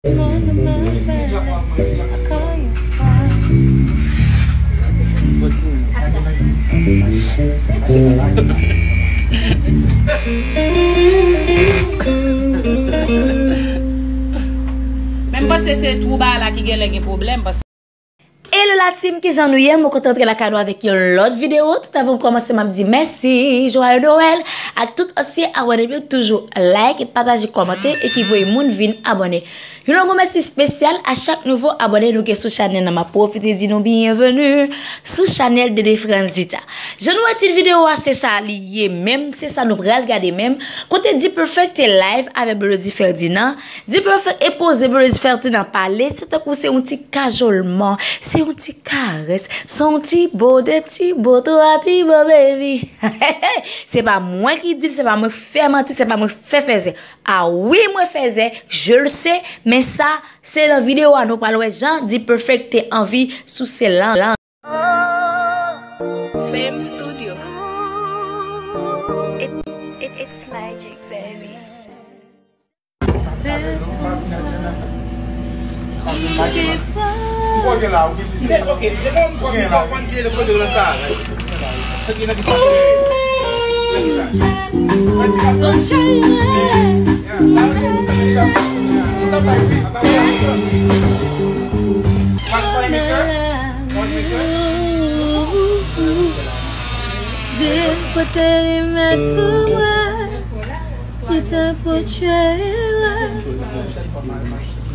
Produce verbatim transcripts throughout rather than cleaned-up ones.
Men m panse se twou bagay la ki genlè gen pwoblèm, paske Hello la team, kijan nou ye? Mwen kontan antre lakay nou avèk yon lòt videyo. Tout avan m kòmanse, m ap di mèsi, joyeux Noël ak tout ansyen abòne m yo, toujou like, pataje, kòmante e ki voye moun vin abòne. Yon gwo mèsi espesyal a chak nouvo abòne nou gen sou chanèl nan. M ap pwofite di nou byenveni sou chanèl Dede Franzita. Jan nou wè tit videyo a, se sa li ye menm, se sa nou pral gade menm. Kote D-Perfect te live avèk Blondedy Ferdinand, D-Perfect e poze Blondedy Ferdinand pale, se tankou se yon ti kajolman, se yon ti karès, se yon ti bo, de ti bo, twa ti bo, baby. Se pa mwen ki di l, se pa mwen k fè manti, se pa mwen k fè fèzè. A wi, mwen fèzè, je le sais, men sa, se nan videyo a nou pral wè jan D-Perfect te anvi souse lang. Fame Studio. It, it, it's magic, baby. Depote limèt pou mwen, ki te pou tchwe mwen.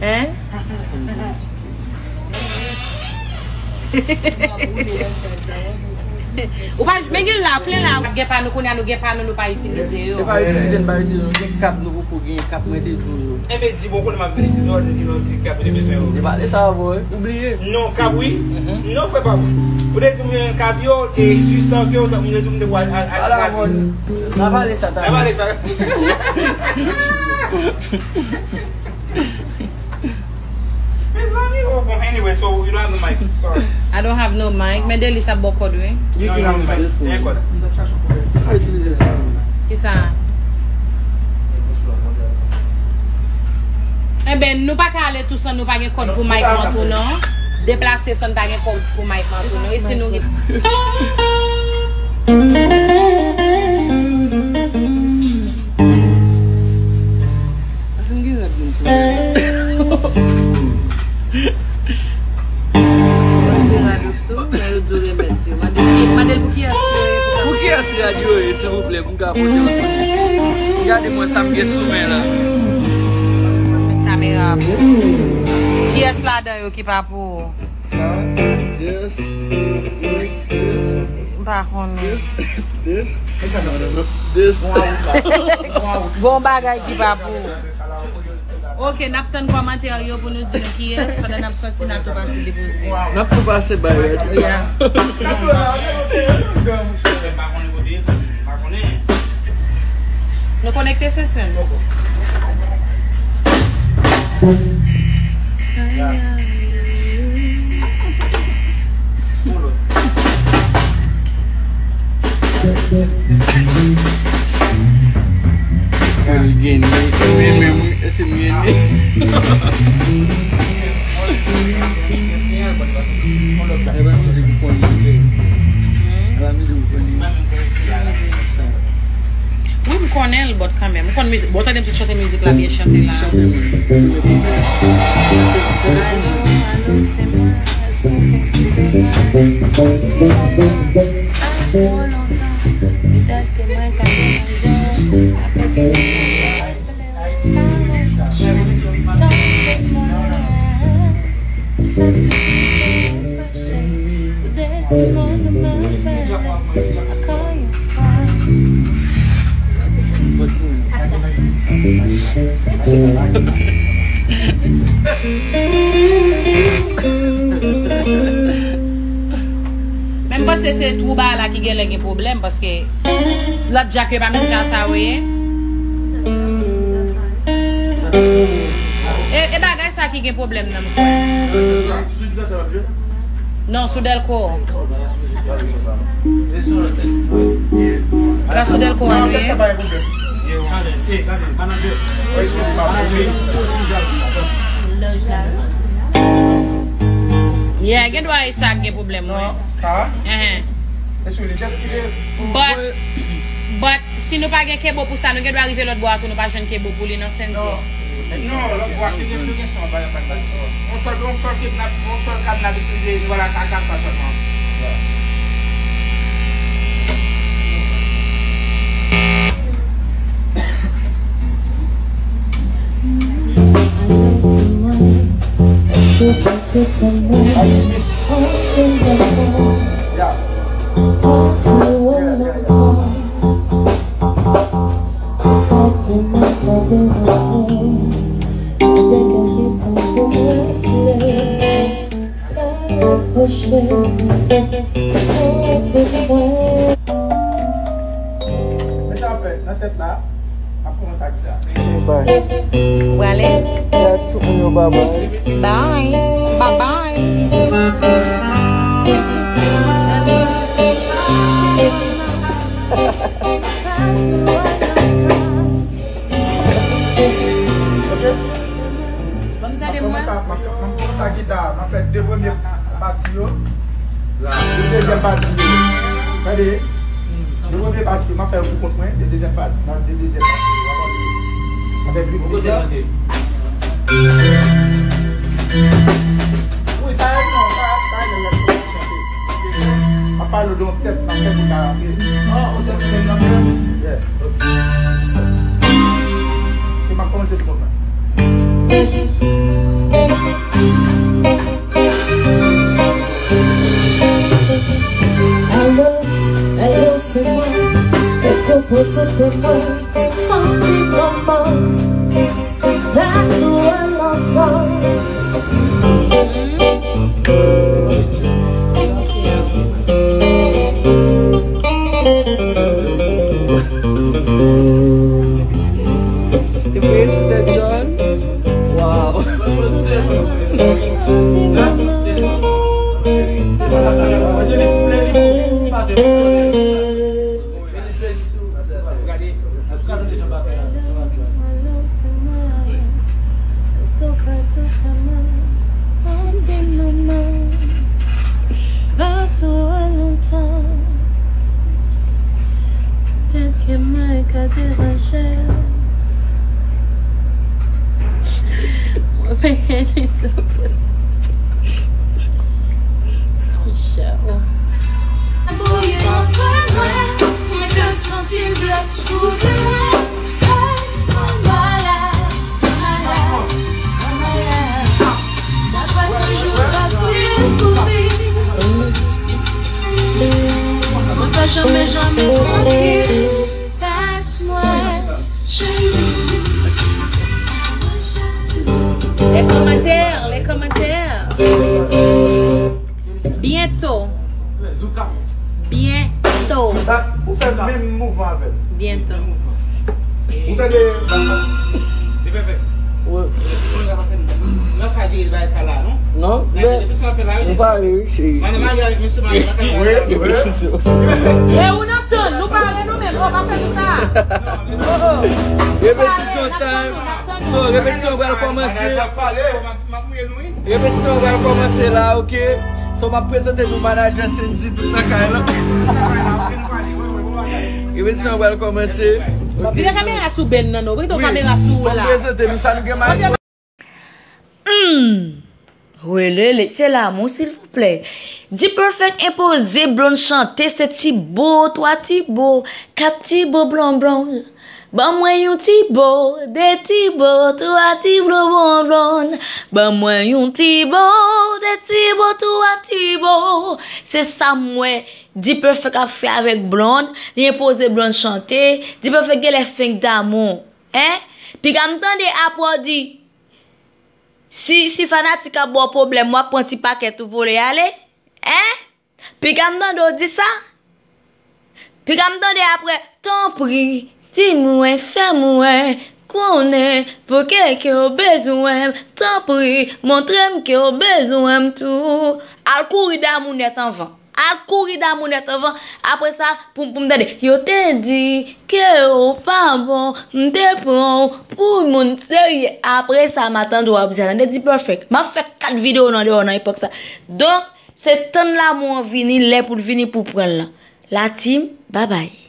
Hein? Ou pa, men gen la, plen la. Gen pa nou, kounye a nou gen pa nou, nou pa itilize yo. Nou pa itilize, nou pa itilize, nou gen kap, nou poko gen kap, mwen te di w yo. Enben, di bon, kote m ap vini, se nou, nou, nou, kap, nou bezwen yo. E pale sa, bro, wi. Ou bliye? Non, kap, wi. Non, frè pa mwen. Ou te di mwen kap yo, e jis tan ke ou te, mwen te di mwen te wè al, al, al. N a pale sa talè. N a pale sa. Mezanmi, oh, bon, anyway, so you don't have the mic. Sorry. I don't have no mic. Men Delice ap bò kòd, wi. You can use this one. Sa itilize sa. Kisa? Enben, nou pa ka ale tou san nou pa gen kòd pou mic mantou, non. Deplase san n pa gen kòd pou mic mantou, non. E si nou gen Asanm gen rad moun sou. Mwen se rad ou sou, men yo di w remèt yo. Mande ki, mande l pou kiyès yo ye. Pou kiyès rad yo ye, silvouplè, pou m ka pote yo tounen. Gade mwen sa m gen sou men la. Kamera a pou ou. Kiyès ladan yo ki pa pou ou? Sa, this, this, this. M pa konnen. This, this. This. Gon bagay ki pa pou ou. Ok, n ap tann kòmantè yo pou nou di nou kiyès, pandan n ap sòti, n a tou pase depoze. N ap tou pase bay, right? Yeah. Nou konekte, Sensen? Mwen li gen li, men men mwen, èske m gen li? E pa mizik ou konn li vre. E pa mizik ou konn li. Wi, m konnen l, but kanmenm. M konn mizik. Bon, tande m sot chante mizik la, byen chante la. Chante, wi. Alo, alo, se mwen. Èske w konn fè mwen? Ti moman, pa twò lontan. Petèt ke mwen ka deranje w. Apre ke Men m panse se twou bagay la ki genlè gen pwoblèm, paske lòt djak yo pa menm jan sa yo ye. E, e bagay sa ki gen pwoblèm nan, m kwè. Non, sou Dèlko. Ka sou Dèlko a nou ye. Tande, tande, manager. Manager. Yeah, gen dwa e sa k gen pwoblèm, wi. Non, sa? Enhen. Espri li just kite pou But, but, si nou pa gen kebo pou sa, nou gen dwa rive lòt bò a tou, nou pa jwenn kebo pou li nan Senn. Non, non, lòt bò a, se gen, nou gen son, pa, pa, pa. On sèl, on sèl kidnap, on sèl kad n ap itilize, nou wè la, ka, ka, ka sèlman. Men sa ap fè nan tèt la, m ap kòmanse ak gita. Bye. Ou prale? Gade tout moun yo babay. Bye. Bye bye. Ok? Ban m tande mwen. M ap kòmanse ak, m ap, m ap kòmanse ak gita a. M ap fè de premye pati yo. De dezyèm pati yo. Tande. De premye pati yo, m ap fè yo pou kont mwen. De dezyèm pati, nan de dezyèm pati yo. W ap wè. Avèk ritm gita. Wi, sa e non, sa, sa e lè m chante. M ap pale w de yon tèt, m ap fè moun la rantre. Oh, yon tèt ki fè l rantre? Yeah. Ok. E m ap kòmanse pou kont mwen. Alo, alo, se mwen. Èske w pran kote mwen? Santi kòman? Back to a long song. Prezidan John. Wow. Tèt ke mwen ka deranje. Mwen peye li tou. Show. Mwen pa janmen, janmen trankil. Pas mwen, cheri. Les commentaires, les commentaires. Bientôt. Bientôt. Ou fè menm mouvman avè l. Bientôt. Ou tande bas la? Ti Pèpè. Wi. Nan ka jere bagay sa la, non? Non, men ou pare, wi, cheri. Mwen nan maryaj avèk mesye, mwen nan kay la. Wi, wi. E ou n ap tann, nou pare nou menm, oh, pa fè nou sa. Oh, oh. Repetisyon time. So, repetisyon pral kòmanse. Repetisyon pral kòmanse la, ok. So, m ap prezante nou manager Sendy tout nan kay la. Repetisyon pral kòmanse. Vire kamera sou Ben nan, non. Vire kamera sou ou la. Prezante nou sa nou gen manje. Hmm. Welele, se lanmou, silvouplè. D-Perfect enpoze Blonde chante, se ti bo, twa ti bo, kat ti bo blon blon. Ban mwen yon ti bo, de ti bo, twa ti bo blon blon. Ban mwen yon ti bo, de ti bo, twa ti bo. Se sa m wè D-Perfect ap fè avèk Blonde, li enpoze Blonde chante. D-Perfect genlè fenk damou, en? Piga m tande apre w di, si, si fanatik ap ba w pwoblèm, w ap pran ti pakèt ou vole ale, en? Piga m tande w di sa? Piga m tande apre, tanpri, di mwen, fè mwen konnen, poukè ke w bezwen m, tanpri, montre m ke w bezwen m tou. Al kouri damou nèt anvan. Al kouri damou nèt anvan. Apre sa, pou, pou m tande, yo te di ke ou pa bon, m te pran ou pou moun serye. Apre sa, m a tande w ap di sa. Tande D-Perfect. M ap fè kat videyo nan deyò nan epòk sa. Donk, se tann lanmou an vini, lè pou l vini pou pran l lan. La team, babay.